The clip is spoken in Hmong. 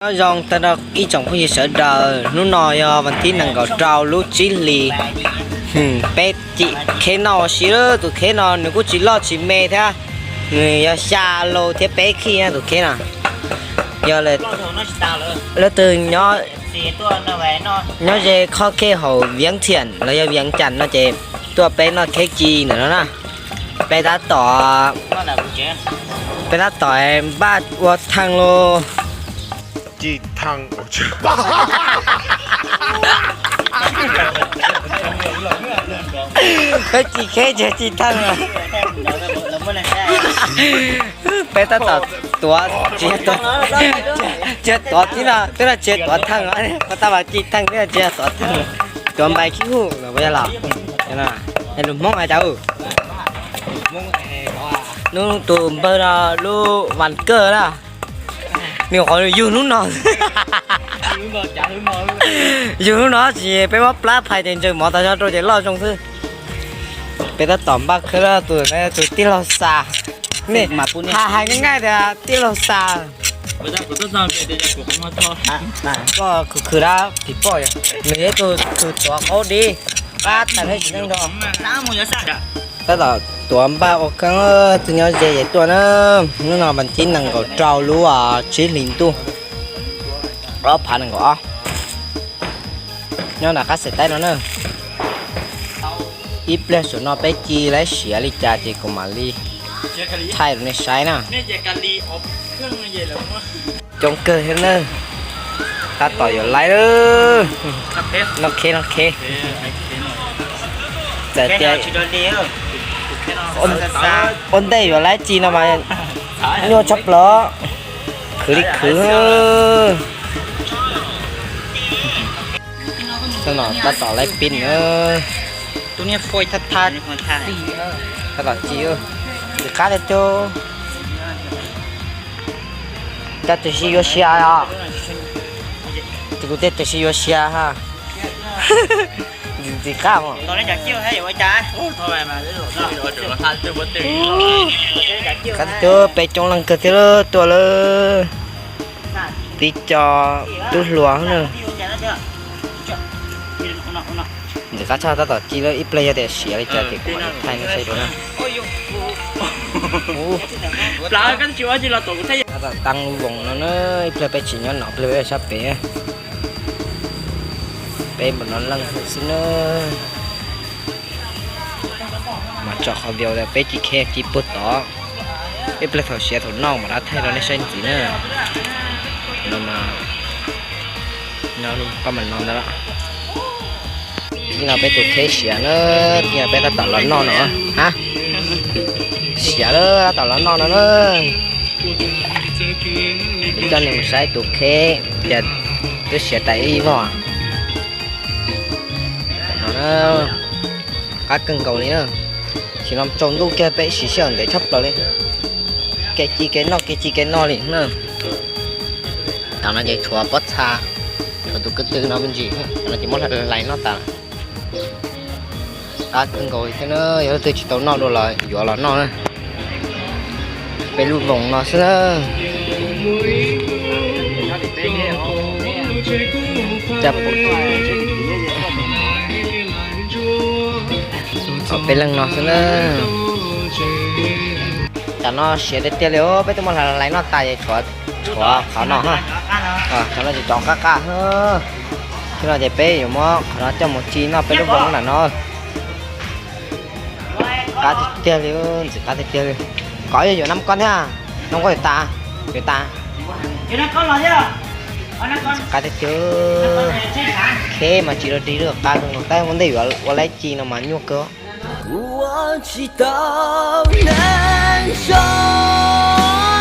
Nyob zoo tag nrho ib tsoom phooj ywg sawv daws, hnub no yog vas thib nees nkaum rau lub tsib hlis. Peb cim kheb noj ua si lawm, tus kheb no nws kuj tsis loj tsis me thiab, nws yog xya lus thiab peb khij tus kheb no. Yog leej twg nyob ze qhov khej hauv Viav Thiam los yog Viav Cas no ces tuaj peb noj kheb ci ntawm no na. Peb tab tom, peb tab tom npaj ua theej lauj. Peb ci kheb ces ci theej. Peb tab tom tuav, tsis, tsis tuav thib no, twb no tsis tuav theej, tab mas ci theej twb tsis tuav theej. Tuav npais khib huj los puas yog los? Lus Hmoob hais cas? Hnub tus npawg no lub vas kawj na, nws qhov yug hnub no. Yug hnub no tsis peb muab plab phais ces ntsaws mov tas zog rau ces loj zoo xwb. Peb tab tom npaj khawb tus, tus tij laug Xas. Nej hais, hais nqaij nqaij tias tij laug Xas. Koj khwv khwv dab phim poj yog nws yog tus khwv tuav qaub dib qab tas peb tsis neej nrog. Tab tom tuav npaj ua kheeb, tus nyob ze ces tuaj na. Hnub no vas thib nees nkaum rau lub tsib hlis ntuj, ob phav nees nkaum ob. Nyob nram qab xev taib no na. Ib pliag saum no peb ci laib siav li cas ces kuv mam li thaij rau nej saib na. Coob kawg thiab na. Tab tom yuav laib lawm. Noj kheb noj kheb. Txawm tias ua ntej yuav laib ci no mas nyuaj tshaj plaws, khwv li khwv. Tab tom laib pib na. Tab tom ci, ntxim qab tiag tiag. Cas twm si yuav sia os? Ces kuv tej twm si yuav sia ha. Ntxim qab os. Qab tiag tiag, peb coob leej kawg thiab tuaj lawm. Tib co tub hluas na. Ntxim qab tshaj, tab tom ci lawm, ib pliag yog tias siav li cas ces kuv mam li thaij nej saib dua na. Tab tom tau voos no na, ib pliag peb tsis nyob no, ib pliag peb sab pem. Peb npaum no leej xwb na. Mas tso qhov video tias peb ci kheb ci puag tod, ib pliag thaum siav thaum noj mam rov thaij rau nej saib ntxiv na. No mas, no mas no ntawd lawm. Tib no peb tus kheb siav na, tib no peb tab tom los noj no. Ha, siav lawm tab tom los noj no na. Coj nej mus saib tus kheb tias twb siav tas ib vog no na. Qab kawg nkaus li na. Sim no tsaus ntuj kiag peb siv sij hawm ntev tshaj plaws li. Kev ci kev noj kev ci kev noj li na. Tam no ces tshuav pob txha, tshuav tus ko tw no me ntsis, tam no ces muab hlais noj tas. Qab kawg nkaus li thiab na, yog leej twg tsis tau noj dua los yuav los noj na. Peb lub voos no xwb na. Peb leeg no xwb na. Tam no siav tiag tiag li, peb twb muab hlais noj tas es tshuav qhov no, qhov no ces tsov qab qab. Tib no ces peb yuav muab qhov no coj mus ci noj peb lub voos nram no. Qab tiag tiag li, ntxim qab tiag tiag li. Kov yuav yuav nab koj thiab, nab koj yuav tas, yuav tas. Ntxim qab tiag tiag. Kheb mas tsis dog dig li, qab kawg nkaus, tab ua ntej yuav ua laib ci no mas nyuaj kawg. Kuv ua tsis tau neeg zoo.